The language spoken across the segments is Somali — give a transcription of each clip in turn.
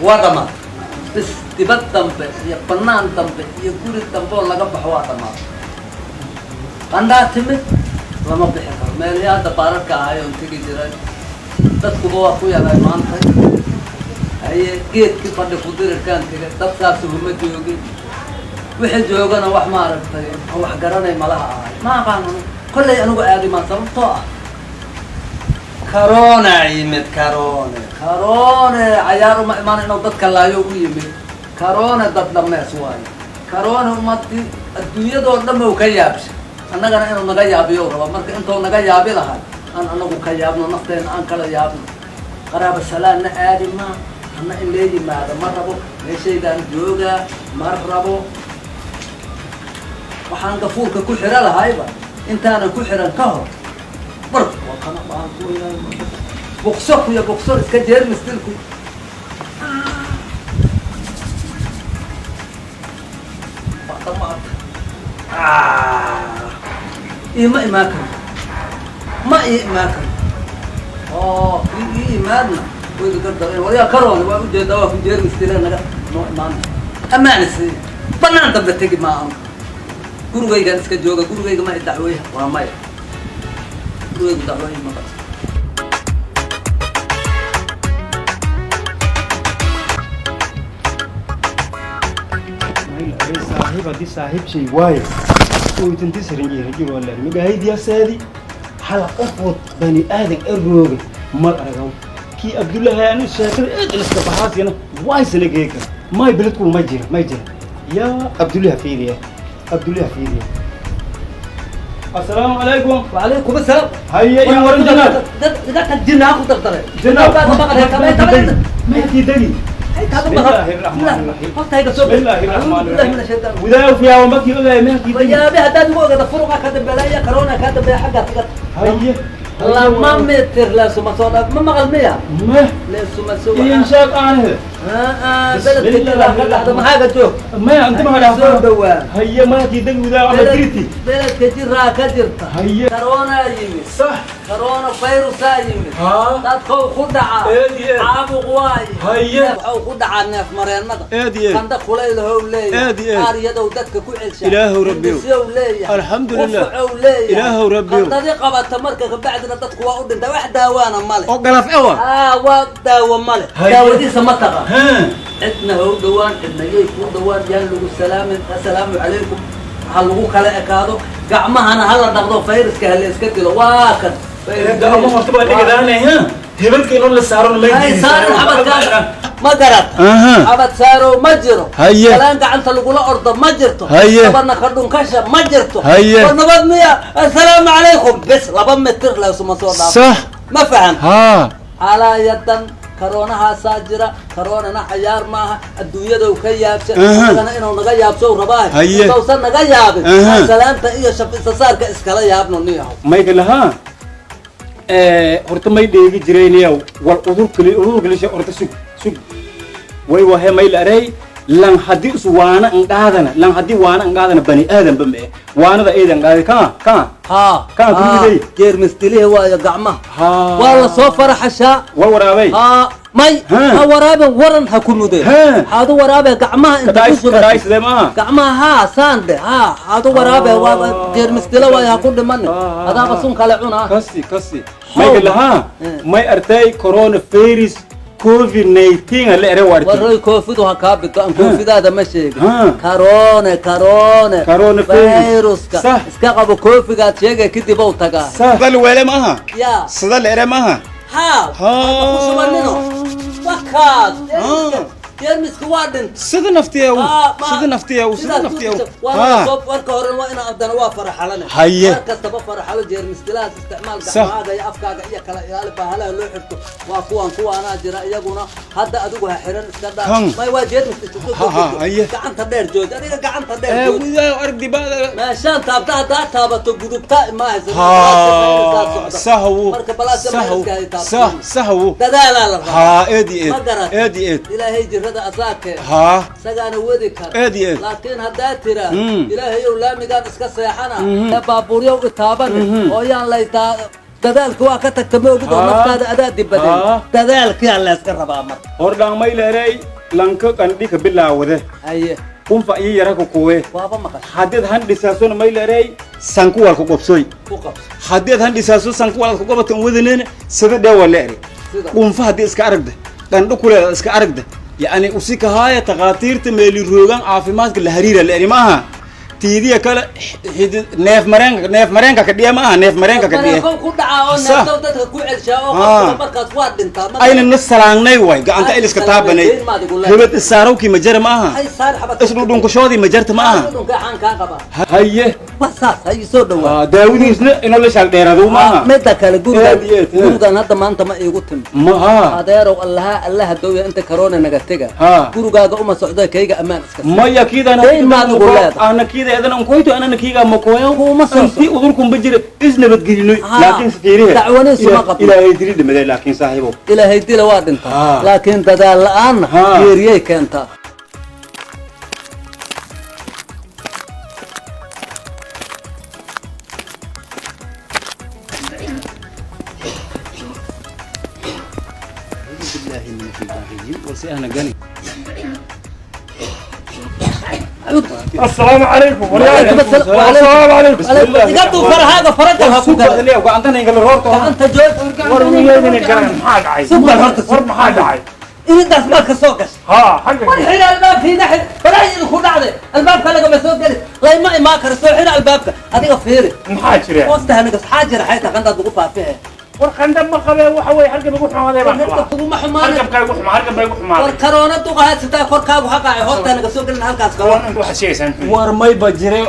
Waa dhammaad bis. Dibad dambe iyo bannaan dambe iyo guri dambe oo laga baxo waa dhammaad. Qandhaa timid, lama bixi karo. Meelihii hadda baararka ahay oon tegi jiray dadkuba waa ku yaray maanta. Haye, geedkii fadhi kudirirkaan tegay, dad saasuhuma joogin. Wixii joogana wax maaragtay aan wax garanay malaha ahay, ma aqaan anigu. Kollay anigu aadi maan, sababtoo ah corona yimid. Corone, corone cayaar uma imaan, inuu dadka laayo u yimid. Corone dad dhamees waayo. Corone ummadii adduunyadoo dhan ou ka yaabsha, annagana inuu naga yaabiyo raba. Marka intuu naga yaabi lahay, aan anagu ka yaabno nafteena, aan kala yaabno. Qaraaba salaanna aadi ma anna in lee yimaado ma rabo. Meeshaydaan joogaa, ma rabo. Waxaan gafuurka ku xiro lahayba intaanan ku xiran ka hor bar waa kana baan ku weynaay. Bukso kuya, bukso iska jeermis dilku. Waa dhamaatay. Iima imaan karo, ma ii imaan karo. Oo ii imaadna wayga gardareen. Waryaa karoone, waa ujeedaa, waa ku jeermis dile, naga noo imaan. Ammaana sii banaan dambe tegi maa anu. Gurigaygaan iska jooga. Gurigayga ma i dacweeya? Waa maya, gurigaygu dacweeya ma qabo. Saaxiib haddii saaxiib shay waaye oytanti sarinjeerajir wallahi magahaydiyaseedi hal qofood bani aadan erooga mal aragaw. Kii Abdullahi anu sheekada eed iliska baxaasina waysana geeka may beledku ma jira, may jira. Yaa Abdullahi fiiriya, Abdullahi fiiriya. Assalaamu calaykum. وعليكم السلام. Haye, in waran janaal. Iga tag, jinaa ku dardaray. Janaal maakii degi. بسم الله الرحمن الرحيم. بسم الله الرحمن الرحيم. وداو فيها ومكي ogaay maakii degi. Wayaabe, haddaad igu ogada furuqa ka dambeeya, corona ka dambeeya, xaggaas iga. Haye. Lama mitir leesuma soo dhaaf, ma maqal miya? Meh. Leesuma soo. In sheeg aanhe. Beledka jiraa ka dhacda, maxaaga joog? Maya anta ma soo dhawaa. Haye, maakii degi wadaaw ama diriti. Beledka jiraa ka jirta. Haye. Corona yimid. Sax. Corona virusaa yimid. Haa. Dadkau ku dhaca. Eed iyo eed. Caabuq waaye. Haye. Waxau ku dhacaa neef mareennada. Eed iyo eed. Qanda kulaylahow leeyahay. Eed iyo eed. Aaryadow dadka ku celshaa. Ilaahow Rabbiyow. Hindisiyow leeyahay. Alxamdulilah. Qufacow leeyahay. Ilaahow Rabbiyow. Qandadi qabata marka kabacdina dadku waa u dhintay, wax daawaana male. Oo galaf ewa. Aa, waa daawo male. Haye. Daawadiisa ma taqa. Haa. Cidna ha u dhawaan, cidna yay kuu dhawaan, yaan lagu salaamin. Assalaamu calaykum ha lagu kala ekaado. Gacmahana hala dhaqdo, fayraska ha la iska dilo. Waa kan. Gacmo horta baa dhigadaanay ha hebelka inoo la saaro. Hay saarin xabadkaaga, ma garat? Aha. Xabad saarow ma jiro. Haye. Salaan gacanta lagula ordo ma jirto. Haye. Dabana ka dhunkasha ma jirto. Haye. War nabad miya? Assalaamu calaykum bes, 2 mitir laysuma soo dhaafo. Sax. Ma fahan? Haa. Calaayadan karoonahaasaa jira. Karoonana cayaar maaha, adduunyadow ka yaabsa. Aha. Annagana inuu naga yaabsow rabaahe. Haye. Intausan naga yaabin, Aha. aan salaanta iyo shafisasaarka iskala yaabno niyahow. Mayga lahaa horta may dheegi jirayniyaw wal udur kali, udur kalisha. Horta sug, sug, way wahe may la aray lan haddii is waana an qaadana, lan haddii waana an qaadana bani aadan ba mee waanada eedan qaadi ka ka. Haa. Kaan ku riday. Jeermis dilihi waayo gacmaha. Haa. Waa la soo faraxashaa. War waraabay. Haa, may. Ha. Ha waraaben, waran ha ku mudeen. Ha. Haadu waraabe gacmaha inta ku kadays sugan. Kadays de maaha. Gacmaha haa saande haa haadu waraabe, waa jeermis dilo waayo, ha ku dhimanin. Ah. Adaaba sun kale cunaa. Kasi kasi mayga lahaa. Eh. May artay coronavirus COVID 19 la ere warti. Waroy, koofidu ha kaa bito, aan koofidaada ma sheegin. Ha. Karone, karone. Corona virus. Viruska. Sax. Iska qabo koofigaad sheegay, kadib ou tagaa. Sida la weele maaha. Ya. Sida la ere maaha. Haa. Ha. Ha ku shubanino wakaas. Jeermiska waa dhintay. Sida naftiya. Haa, sida naftiya, sida sidaas naftiya. ku jirta. Waa haa. soo marka hore waa inaa haddana waa faraxalane. Haye. Mar kastaba faraxalo, jeermis dilahaas isticmaal. Sax. Gacmahaaga iyo afkaaga iyo kala ilaali. Bahalaha loo xirto waa kuwan, kuwaanaa jira iyaguna. Hadda adigu ha xiran, iska dhaa. Kan. May, waa jeermis. Ha, ha, haye. Gacanta dheer jooji, adiga gacanta dheer ee jooji. Widaa ardi baada. Meeshaan taabta, haddaa taabato gudubta ma haysa. haa, sahwu. Marka balaasha sahwu. mayraska hay sah taabto. Sahwu. Dadaalaa la rabaa. Haa, eed iyo Ma eed. garat? Eed iyo eed. Ilaahay jirada asaakee. Haa. Isagaana wadi kara. Eed iyo eed. Laakiin haddaa tiraa ilaahayow laamigaan iska seexana Mhm. ee baabuuryow itaabane oo yaan laytaa, dadaalka waa ka tagta, ma ogid oo Haa. naftaada adaa dibadeen. Haa. Dadaalkiyaa layska rabaa marka. Hordhaan may leeray. Lanka qandhi ka bilaawade. Haye. Qunfa iyo yara ku kuwe. Waaba maqashay. Haddeed han dhisaasona mayleerey sanku wal ku qobsoy. Ku qabso. Haddeed han dhisaaso sanku wal ku qabatan wadaneen sida dhewa leeri. Sida. Qunfa haddii iska aragda qandho kuleeda iska aragda yacni usi kahaaya takhaatiirta meeli roogan caafimaadka la hariira leeri maaha tiidiya kale xidid neef mareenka neef mareenka ka dhiya maaha neef mareenka ka dhiya Mareenka ku dhacaa oo Sa. neefta dadka ku celshaa oo Ah. qofka markaas waa dhintaa. Ayna na salaangnay waay gacanta iliska taabanay hebed isaarowkii ma jara maaha Hay saar xabad. Isdhudhunkushoodii ma jarta maaha. Dhudhunka caan kaa qabaa. Haye. Waa saas, hay soo dhawaa. Daawadiisna inoo la shaal dheeraado maaha. Midda kale gurigan Aad iyo aad, eh. gurigan hadda maanta ma iigu timi. Maha. Adeerow, allaha allaha dowya inta karoona naga tega. Ha. Gurigaaga uma socdo, kayga ammaan iska sii. Maya kiidana. Dayn maad ugu leedahay. Ana kiida edan unkoyto anana kiiga makoyo. Kuma soo intii udurkunba jira is nabadgelinoy. Ha. Laakiin fiirihe Dacwaniisu ma qabno. Ilaahay diri dhimaday laakiin saaxiibow Ilaahay dila waa dhintaa. Ha. Laakiin dadaal la-aanna Ha. geeriyay keentaa. Billahi min shaytaan rajiim walsi ahna gani. السلام عليكم. وعليكم السلام. السلام عليكم. Igaduu farahaaga faraja ha ku gala. Gacantana ingala roorto. Gacanta joog. War wiilaydina garan maxaa dhacay? Super horta. War maxaa dhacay? Irintaas maad ka soo gashay? ها حقك. War xira albaabkiina xir, balaa idinku dhacday, albaabka lagama soo geli, layma imaan karo, soo xira albaabka adiga fiiri. Maxaa jira? Hoosta hanaga xaa jira, xayta qandaad lagu faafihe. War qandha ma qabee, waxa weeye hargab igu xumaaday baan Hargab qabaa. kuguma xumaanay. Hargabkaa igu xumaa, hargab baa igu War xumaaday. karoona duqa haysataa, korkaagu haqaacay, hoosta hanaga soo gelin halkaas kalo. Waxaad sheegaysaan muxuu yahay? War mayba jire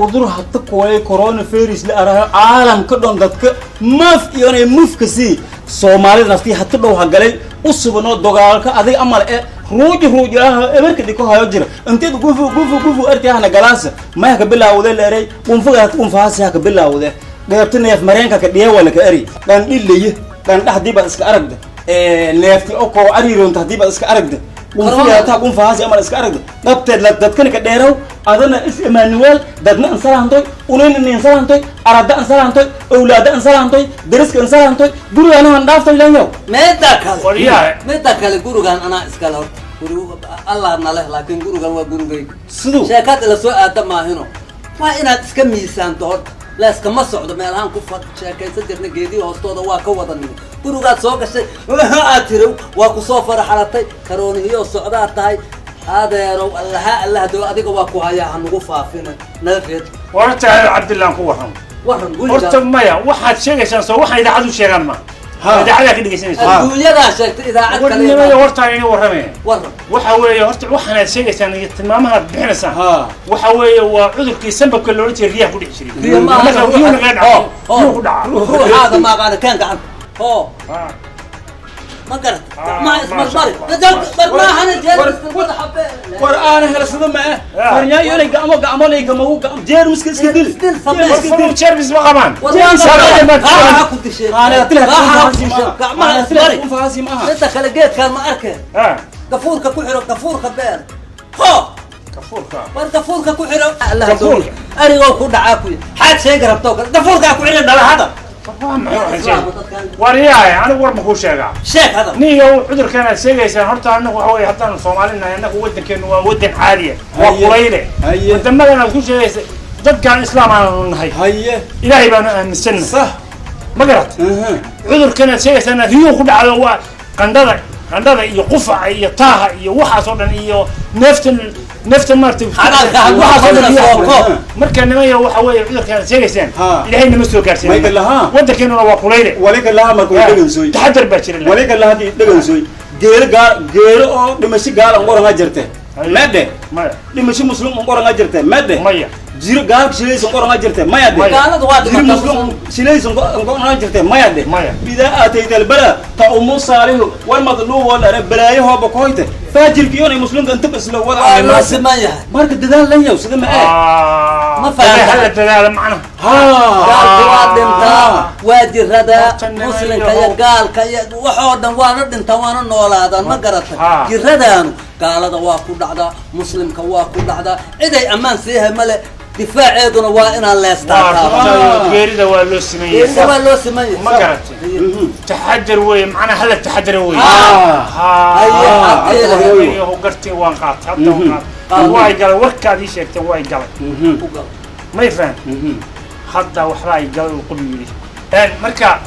udur hata kuway coronavirus la arayo caalamka dhan dadka maf iyonay mufka sii soomaalida naftii hata dhow hagalay u subanoo dagaalka adig amal e ruuji ruuji ah eberka dhiko hayo jira inteed gufu gufu gufu arti ahna galaasa maya ka bilaawde leeray qunfuga qunfahaasi ha ka bilaawde dheebta neef mareenka ka dhiye wala ka eri dhan dhilaye dhan dhaxdii baad iska aragda neefti oo koo ariiroonta haddii baad iska aragda qunfuga qunfahaasi amal iska aragda dhabteed la dadkana ka dheerow adana is emmanuel dadna ansalahantoy unayna insalahantoy arada ansalahantoy awlaada ansalahantoy deriska ansalahantoy guriganahan dhaaftoy lanyow. Midda kale. War yaa. Midda kale gurigan anaa iskale horta, gurigu allah naleh, laakiin gurigan waa gurigayga. Siduu sheekaad ila soo aada maahino, waa inaad iska miisaanto horta, leeskama socdo meelahaan ku fad sheekaysan jirna geedihi hoostooda waa ka wada nimid, gurigaad soo gashay aad tiri waa kusoo faraxalatay, karoonihiyoo socdaad tahay adeerow, allaha allah doo adiga waa ku hayaa, ha nagu faafina naga reed. Horta Cabdillaan ku warramo. Waran horta guriga. Maya waxaad sheegaysaan soo waxaan idaacad u sheegaan ma Ha. idaacadaa ka dhegeysanaysa. Adduunyadaa sheegtay idaacad war nimaya kale. Horta ini warramaya. Waran. Waxa weeye horta waxaanaad sheegaysaan iyo tilmaamaha aad bixinaysaan Ha. waxa weeye waa cudurkii sambabka loola jeeda riyaha ku dhici jiray. Riyo maaha. Marka riyuhu naga dhaco, riyuhu ku dhaca. Ruuxaaga maaqaana kaan gacanta hoo. Ha. Ma garat Ah, gacmaha ismarmari. Maasha Allah. War maahana jeer xabe. War aana helasada ma ah farnyaayo inay gacmo gacmo lay kamagu gacmo jeermiska iska dil. Isdil, samee. War furu jermis ma qabaan. War Jeermis waa ma qabaan. qabaan. Qaaxa ku dishay. Aana tilha Qaaxa ku dishay. Gacmaha ismari. qunfahaasi ma aha. Inta kale geedkaan ma arkeen. Ha. Gafuurka ku xiro, gafuurka beer ho. Kafuurka. War gafuurka ku xiro. Gafuurka. Arigoo ku dhacaa ku xaad sheegi rabtoo kale gafuurkaa ku xiro dhalahada. Waa maxay waxaan sheegay? War yahay anigu war ma kuu sheegaa? Sheeg hadal. Niyow cudurkan aad sheegaysaan horta anagu waxa weeye haddaanu Soomaali nahay annagu waddankeenu waa waddan caadiya waa Haye. kulayle. Haye. Wadamadan aad ku sheegaysa dadkaan islaam aanu nahay. Haye. Ilaahay baanu aaminsannahay. Sax. Ma garat? Cudurkan aad sheegaysaan riyuhu ku dhacdo waa qandhada qandhada iyo qufaca iyo taaha iyo waxaas oo dhan iyo neeftan neeftan maaragtay Xanaalka ha waxaas oo dhan ku riyaha ku soo dhaco. Marka nimanyo waxa weeye cudurkan aad sheegaysaan Ha. ilaahay nama soo gaarsiin. Mayga lahaa. Waddankeenuna waa kulayle. Walika laha marka way dhegansoy. Taxadar baa jira. Walika laha kii dhegansoy geero gaal geero oo dhimasho gaal an qoranga jirte. Haye. Mede. Maya. Dhimasho muslim an qoranga jirte mede. Maya. Jiro gaal shilaysan qoranga jirte maya de. Maya. Gaaladu waa jiro dhimataa. Muslim shilaysan qoranga jirte maya de. Maya. Idaa aatayta albala ta umu saalihu wal madluub wal ara balaayo hooba koyte faajirka iyona muslimka inta isla wada Waa loo siman yahay. Marka dadaal lan yaw sida ma ee. Ma Ma fahantahay. hada dadaala macnaha. Ha. Gaalku waa dhintaa, waa jiradaa. Horta niman Muslimka iyo yahow. gaalka iyo waxoo dhan waana dhintaa waana noolaadaan, ma garatay? Ha. Jiradaanu gaalada waa ku dhacdaa, muslimka waa ku dhacdaa, ciday ammaan siihay male. Difaaceeduna waa inaan leestaataaba. Waa geerida waa loo siman Geerida waa yahay. Loo siman yahay. Ma garatay? Taxadar weeye, macnaha hala taxadar weeye. Haye, haa, yahu gartii waan qaatay hadda, waan qaatay, waa galay warkaad ii sheegteen, waa galay. U gal. May fahan hadda waxbaa ay galay uu qubi yidhi. Marka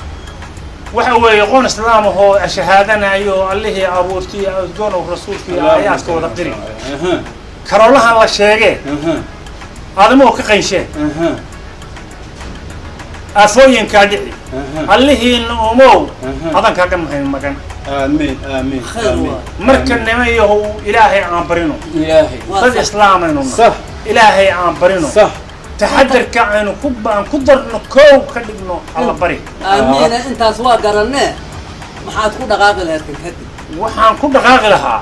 waxa weeye qoon islaam ahoo shahaadanayo oo allihii abuurtay udgoon oo rasuulkii aayaadka wada qiri karoolahan la sheegee aadamo oo ka qaynsheen aafooyinkaa dhici allihiina umow adan kaaga mahayn magan. Aamiin, aamiin. Khayr. Aamiin. Waa. Marka nimayahow, ilaahay aan barino. Ilaahay. Waa dad sax. islaamaynu nahay. Sax. Ilaahay aan barino. Sax. Taxadarka aynu ku aan ku darno, kow ka dhigno alla bari. Aamiina, intaas waa garanee, maxaad ku dhaqaaqi lahayd kan kadib? Waxaan ku dhaqaaqi lahaa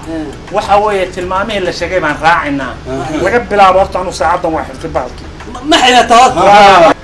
waxa weeye tilmaamihii la sheegay baan raacaynaa. Laga bilaabo horta anu saacaddan waa xirtay bahalkii. Ma xidhata horta?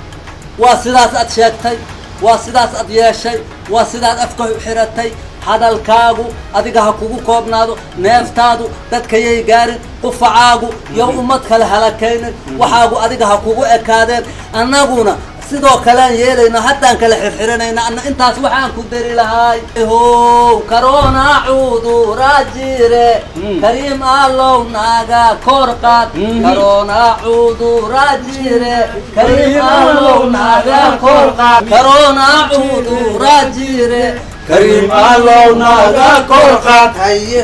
Waa sidaas aad sheegtay, waa sidaas aad yeeshay, waa sidaad afka xiratay. Hadalkaagu adiga ha kugu koobnaado, neeftaadu dadkayay gaarin, qufacaagu iyo ummad kale halakaynin, waxaagu adiga ha kugu ekaadeen. Annaguna sidoo kalean yeelayno, haddaan kala xirxiranayna. Anna intaas waxaan ku dari lahaay: how karona cudura jire, kariim allow naga kor qaad. Karona cudura jire, kariim allow naga kor qaad. Karona cudura jire, kariim allow naga kor qaad. Haye.